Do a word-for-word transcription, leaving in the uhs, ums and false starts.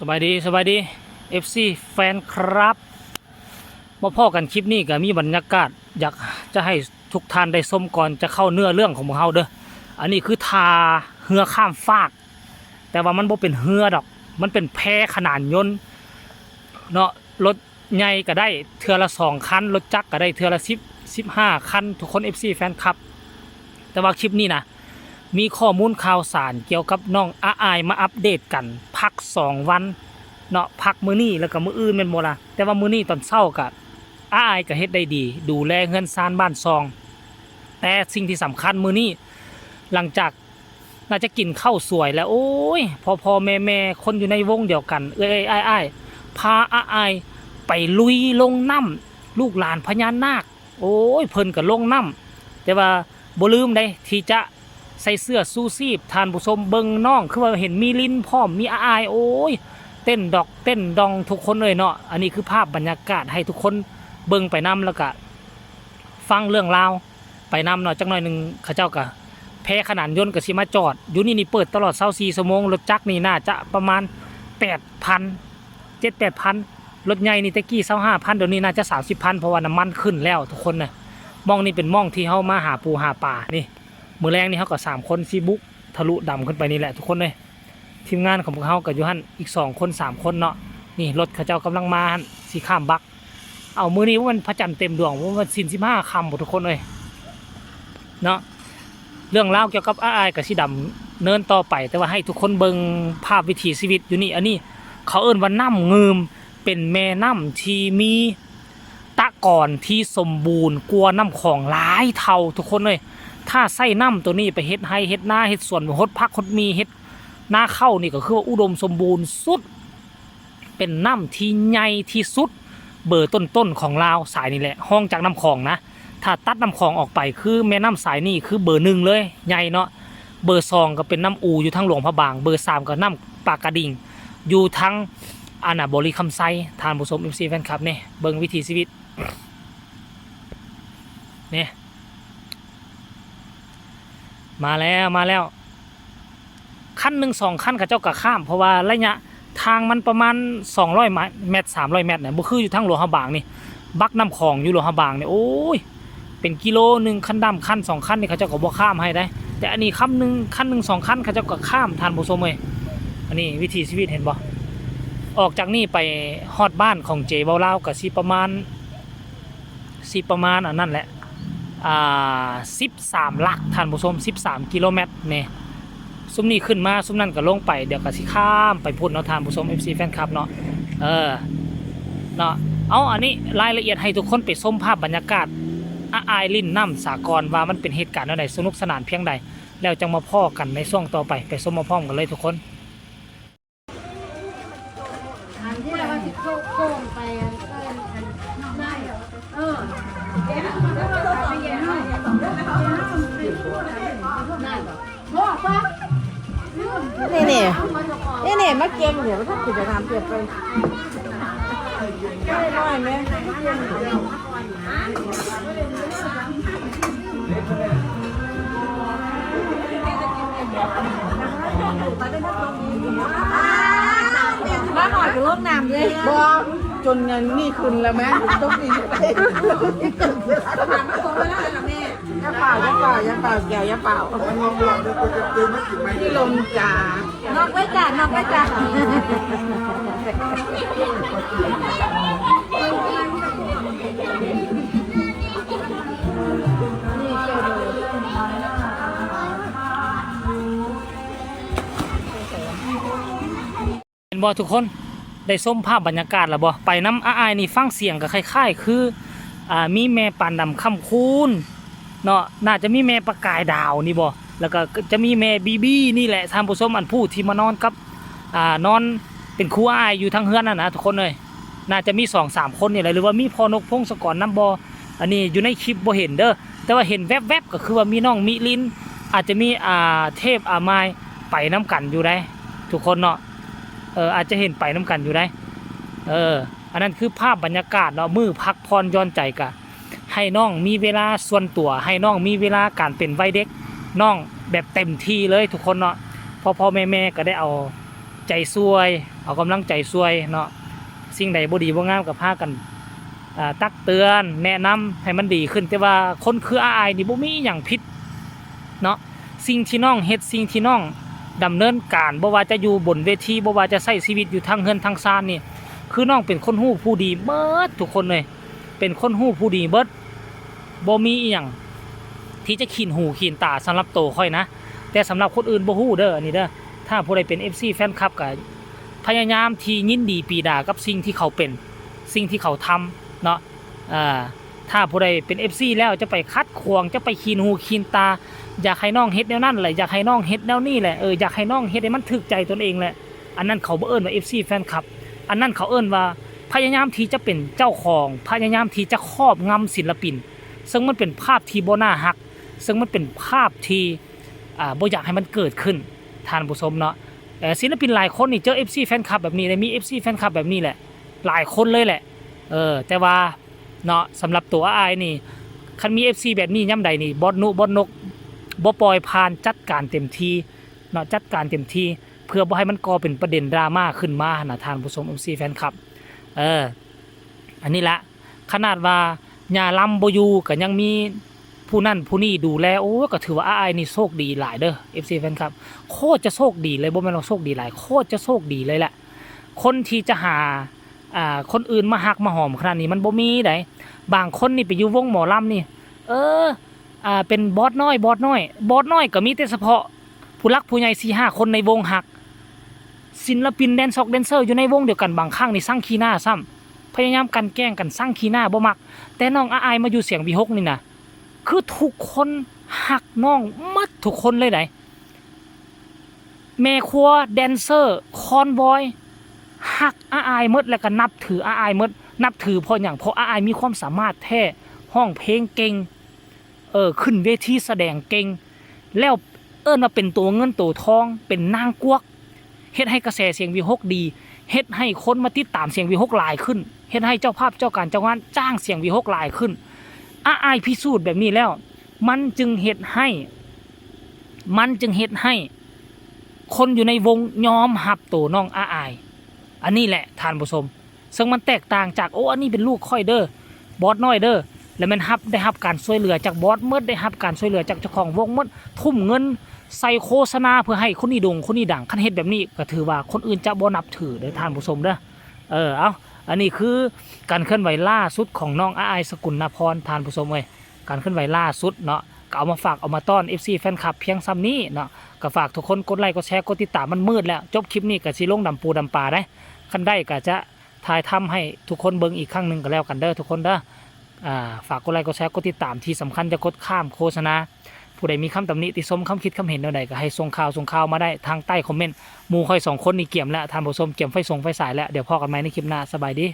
สบายดี สบายดี เอฟซี แฟนคลับ มาพ้อกันคลิปนี้ก็มีบรรยากาศ อยากจะให้ทุกท่านได้ชมก่อนจะเข้าเนื้อเรื่องของพวกเฮาเด้อ อันนี้คือท่าเฮือข้ามฟาก แต่ว่ามันบ่เป็นเฮือดอก มันเป็นแพขนานยนต์เนาะ รถใหญ่ก็ได้เทื่อละสองคัน รถจักรก็ได้เทื่อละสิบ สิบห้าคัน ทุกคน เอฟซี แฟนคลับ แต่ว่าคลิปนี้นะ มีข้อมูลข่าวสารเกี่ยวกับน้องอาอายมาอัปเดตกัน พักสองวันเนาะ พักมื้อนี้แล้วก็มื้ออื่นแม่นบ่ล่ะ แต่ว่ามื้อนี้ตอนเช้าก็อาอายก็เฮ็ดได้ดี ดูแลเฮือนซานบ้านซอง แต่สิ่งที่สำคัญมื้อนี้ หลังจากน่าจะกินข้าวสวยแล้ว โอ้ย พ่อๆ แม่ๆ คนอยู่ในวงเดียวกัน เอื้อยๆ อ้ายๆ พาอาอายไปลุยลงน้ำ ลูกหลานพญานาค โอ้ย เพิ่นก็ลงน้ำ แต่ว่าบ่ลืมเด้ที่จะใส่เสื้อชูชีพ ท่านผู้ชม เบิ่งน้อง คือว่าเห็นมีลินพร้อม มีอาอาย โอ้ย เต้นดอกเต้นดองทุกคนเลยเนาะ อันนี้คือภาพบรรยากาศให้ทุกคนเบิ่งไปนำ แล้วก็ฟังเรื่องราวไปนำเนาะ จักหน่อยหนึ่งเขาเจ้าก็ แพขนานยนต์ก็สิมาจอด อยู่นี่นี่เปิดตลอดซาวสี่ชั่วโมง รถจักรนี่น่าจะประมาณแปดพัน เจ็ดแปดพัน รถใหญ่นี่แต่กี้ซาวห้าพัน เดี๋ยวนี้น่าจะสามสิบพัน เพราะว่าน้ำมันขึ้นแล้วทุกคนนะ หม่องนี่เป็นหม่องที่เฮามาหาปูหาปลา นี่ มื้อแลงนี่เฮาก็สามคนสิบุกทะลุดำขึ้นไปนี่แหละทุกคนเอ้ย ทีมงานของพวกเฮาก็อยู่หั่นอีกสองคนสามคนเนาะ นี่รถเขาเจ้ากำลังมาหั่น สิข้ามบัก เอามื้อนี้ว่ามันพระจันทร์เต็มดวง ว่ามันศีลสิบห้าค่ำบ่ทุกคนเอ้ย เนาะ เรื่องราวเกี่ยวกับอาอายก็สิดำเนินต่อไป แต่ว่าให้ทุกคนเบิ่งภาพวิถีชีวิตอยู่นี่ อันนี้เขาเอิ้นว่าน้ำงืม เป็นแม่น้ำที่มีตะกอนที่สมบูรณ์กว่าน้ำของหลายเท่าทุกคนเอ้ย ถ้าใช้น้ำตัวนี้ไปเฮ็ดไร่เฮ็ดนา เฮ็ดสวน หดผักหดหมี เฮ็ดนาข้าวนี่ก็คือว่าอุดมสมบูรณ์สุด เป็นน้ำที่ใหญ่ที่สุด เบอร์ต้นๆ ของลาว สายนี่แหละ รองจากน้ำของนะ ถ้าตัดน้ำของออกไป คือแม่น้ำสายนี่คือเบอร์หนึ่งเลย ใหญ่เนาะ เบอร์สองก็เป็นน้ำอูอยู่ทางหลวงพระบาง เบอร์สามก็น้ำปากกระดิ่ง อยู่ทาง อันน่ะ บริคำไซ ท่านผู้ชม เอฟซี แฟนคลับ นี่ เบิ่งวิถีชีวิต นี่ มาแล้ว มาแล้ว คันหนึ่งสองคันเขาเจ้าก็ข้าม เพราะว่าระยะทางมันประมาณสองร้อยเมตร สามร้อยเมตรเนี่ย บ่คืออยู่ทางหลวงพระบางนี่ บักน้ำของอยู่หลวงพระบางนี่ โอ้ย เป็นกิโลหนึ่ง คันดำคันสองคันนี่เขาเจ้าก็บ่ข้ามให้ได้ แต่อันนี้คันหนึ่ง คันหนึ่งสองคันเขาเจ้าก็ข้าม ท่านผู้ชมเอ้ย อันนี้วิถีชีวิตเห็นบ่ ออกจากนี่ไปฮอดบ้านของเจเว้าลาวก็สิประมาณ สิประมาณอันนั้นแหละ อ่า สิบสามหลัก ท่านผู้ชม สิบสามกิโลเมตรนี่ ซุมนี้ขึ้นมา ซุมนั้นก็ลงไป เดี๋ยวก็สิข้ามไปพุ้นเนาะ ท่านผู้ชม เอฟซี แฟนคลับ เนาะ เออ เนาะ เอา อันนี้รายละเอียดให้ทุกคนไปชมภาพบรรยากาศ อาอายลินน้ำสากล ว่ามันเป็นเหตุการณ์แนวใด สนุกสนานเพียงใด แล้วจังมาพ้อกันในช่วงต่อไป ไปชมมาพร้อมกันเลยทุกคน อันที่ว่าสิโค้งไปอันเอิ้นอันนั้นเออ นั่น นี่นี่ นี่นี่ มาเก็บเนี่ย มันทำกิจกรรมเปรียบไป ได้น้อยไหม มาหน่อยกับโลกน้ำเลย บ่ จนเงินนี่คืนแล้วไหม ต้องมี อย่าเป่า อย่าเป่า อย่าเป่า แก้ว อย่าเป่า พี่ลมจ๋า นอกไว้จ้ะ นอกไว้จ้ะ เห็นบ่ทุกคน ได้ชมภาพบรรยากาศแล้วบ่ ไปนำอาอายนี่ฟังเสียงก็คล้ายๆ คือ อ่า มีแม่ปานดำคำคูณเนาะ น่าจะมีแม่ประกายดาวนี่บ่ แล้วก็จะมีแม่บีบีนี่แหละ ท่านผู้ชม อันผู้ที่มานอนกับ อ่า นอนเป็นคู่อาอายอยู่ทางเฮือนนั่นนะทุกคนเอ้ย น่าจะมีสองสามคนนี่แหละ หรือว่ามีพ่อนกพงศกรนำบ่ อันนี้อยู่ในคลิปบ่เห็นเด้อ แต่ว่าเห็นแวบๆ ก็คือว่ามีน้องมิลิน อาจจะมี อ่า เทพอามายไปนำกันอยู่ได้ ทุกคนเนาะ เออ อาจจะเห็นไปนำกันอยู่ได้ เออ อันนั้นคือภาพบรรยากาศเนาะ มื้อพักผ่อนหย่อนใจกะ ให้น้องมีเวลาส่วนตัว ให้น้องมีเวลาการเป็นวัยเด็กน้องแบบเต็มที่เลยทุกคนเนาะ พ่อๆ แม่ๆ ก็ได้เอา ใจซ่วย เอากำลังใจซ่วยเนาะ สิ่งใดบ่ดีบ่งามก็พากัน อ่า ตักเตือนแนะนำให้มันดีขึ้น แต่ว่าคนคืออ้ายนี่บ่มีหยังผิดเนาะ สิ่งที่น้องเฮ็ด สิ่งที่น้องดำเนินการ บ่ว่าจะอยู่บนเวที บ่ว่าจะใช้ชีวิตอยู่ทางเฮือนทางซานนี่ คือน้องเป็นคนฮู้ผู้ดีเบิดทุกคนเลย เป็นคนฮู้ผู้ดีเบิด บ่มีอีหยังที่จะขีนหูขีนตาสำหรับโตข้อยนะ แต่สำหรับคนอื่นบ่ฮู้เด้อ อันนี้เด้อ ถ้าผู้ใดเป็น เอฟซี แฟนคลับก็พยายามที่ยินดีปรีดากับสิ่งที่เขาเป็น สิ่งที่เขาทำเนาะ อ่า ถ้าผู้ใดเป็น เอฟซี แล้วจะไปขัดขวาง จะไปขีนหูขีนตา อยากให้น้องเฮ็ดแนวนั้นแหละ อยากให้น้องเฮ็ดแนวนี้แหละ เออ อยากให้น้องเฮ็ดให้มันถูกใจตนเองแหละ อันนั้นเขาบ่เอิ้นว่า เอฟซี แฟนคลับ อันนั้นเขาเอิ้นว่าพยายามที่จะเป็นเจ้าของ พยายามที่จะครอบงำศิลปิน ซึ่งมันเป็นภาพที่บ่น่าฮัก ซึ่งมันเป็นภาพที่ อ่า บ่อยากให้มันเกิดขึ้น ท่านผู้ชมเนาะ เอ่อ ศิลปินหลายคนนี่เจอ เอฟซี แฟนคลับแบบนี้เลย มี เอฟซี แฟนคลับแบบนี้แหละ หลายคนเลยแหละ เออ แต่ว่าเนาะ สำหรับตัวอ้ายนี่ คันมี เอฟซี แบบนี้ยามใดนี่ บอสนุ บอสนก บ่ปล่อยผ่าน จัดการเต็มที่เนาะ จัดการเต็มที่ เพื่อบ่ให้มันก่อเป็นประเด็นดราม่าขึ้นมาหั้นนะ ท่านผู้ชม เอฟซี แฟนคลับ เออ อันนี้ละ ขนาดว่าย่าลำบ่อยู่ก็ยังมีผู้นั่นผู้นี่ดูแล โอ้ ก็ถือว่าอ้ายนี่โชคดีหลายเด้อ เอฟซี แฟนคลับ โคตรจะโชคดีเลย บ่แม่นว่าโชคดีหลาย โคตรจะโชคดีเลยแหละ คนที่จะหา อ่า คนอื่นมาฮักมาหอมขนาดนี้มันบ่มีได บางคนนี่ไปอยู่วงหมอลำนี่ เออ อ่า เป็นบอสน้อย บอสน้อย บอสน้อยก็มีแต่เฉพาะผู้หลักผู้ใหญ่สี่ห้าคนในวงฮัก ศิลปินแดนซอกแดนเซอร์อยู่ในวงเดียวกันบางครั้งนี่ซังขี้หน้าซ้ำ พยายามกลั่นแกล้งกันซังขี้หน้าบ่มัก แต่น้องอ้ายมาอยู่เสียงวีหกนี่นะ คือทุกคนฮักน้องหมดทุกคนเลยได แม่ครัว แดนเซอร์ คอนวอย ฮักอ้ายหมด แล้วก็นับถืออ้ายหมด นับถือเพราะหยัง เพราะอ้ายมีความสามารถแท้ ร้องเพลงเก่ง เออ ขึ้นเวทีแสดงเก่ง แล้วเอิ้นว่าเป็นตัวเงินตัวทอง เป็นนางกวัก เฮ็ดให้กระแสเสียงวีหกดี เฮ็ดให้คนมาติดตามเสียงวีหกหลายขึ้น เฮ็ดให้เจ้าภาพเจ้าการเจ้างานจ้างเสียงวีหกหลายขึ้น อ้ายพิสูจน์แบบนี้แล้ว มันจึงเฮ็ดให้ มันจึงเฮ็ดให้ คนอยู่ในวงยอมฮับโตน้องอ้าย อันนี้แหละท่านผู้ชม ซึ่งมันแตกต่างจาก โอ้ อันนี้เป็นลูกข้อยเด้อ บอสน้อยเด้อ แล้วแม่นฮับ ได้ฮับการช่วยเหลือจากบอสหมด ได้ฮับการช่วยเหลือจากเจ้าของวงหมด ทุ่มเงินใส่โฆษณาเพื่อให้คนนี้โด่ง คนนี้ดัง คันเฮ็ดแบบนี้ก็ถือว่าคนอื่นจะบ่นับถือเด้อท่านผู้ชมเด้อ เออ เอา อันนี้คือการเคลื่อนไหวล่าสุดของน้องอ้ายสกุลนภรณ์ ท่านผู้ชมเอ้ย การเคลื่อนไหวล่าสุดเนาะ ก็เอามาฝากเอามาต้อน เอฟซี แฟนคลับเพียงส่ำนี้เนาะ ก็ฝากทุกคนกดไลค์กดแชร์กดติดตาม มันมืดแล้ว จบคลิปนี้ก็สิลงดำปูดำปาได้ คันได้ก็จะถ่ายทำให้ทุกคนเบิ่งอีกครั้งหนึ่งก็แล้วกันเด้อทุกคนเด้อ อ่า ฝากกดไลค์กดแชร์กดติดตาม ที่สำคัญจะกดข้ามโฆษณา ผู้ใดมีคำตำหนิติชม คำคิดคำเห็นแนวใดก็ให้ส่งข่าวส่งข่าวมาได้ทางใต้คอมเมนต์ หมู่ข้อยสองคนนี่เกียมแล้วท่านผู้ชม เกียมไฟส่งไฟสายแล้ว เดี๋ยวพ้อกันใหม่ในคลิปหน้า สบายดี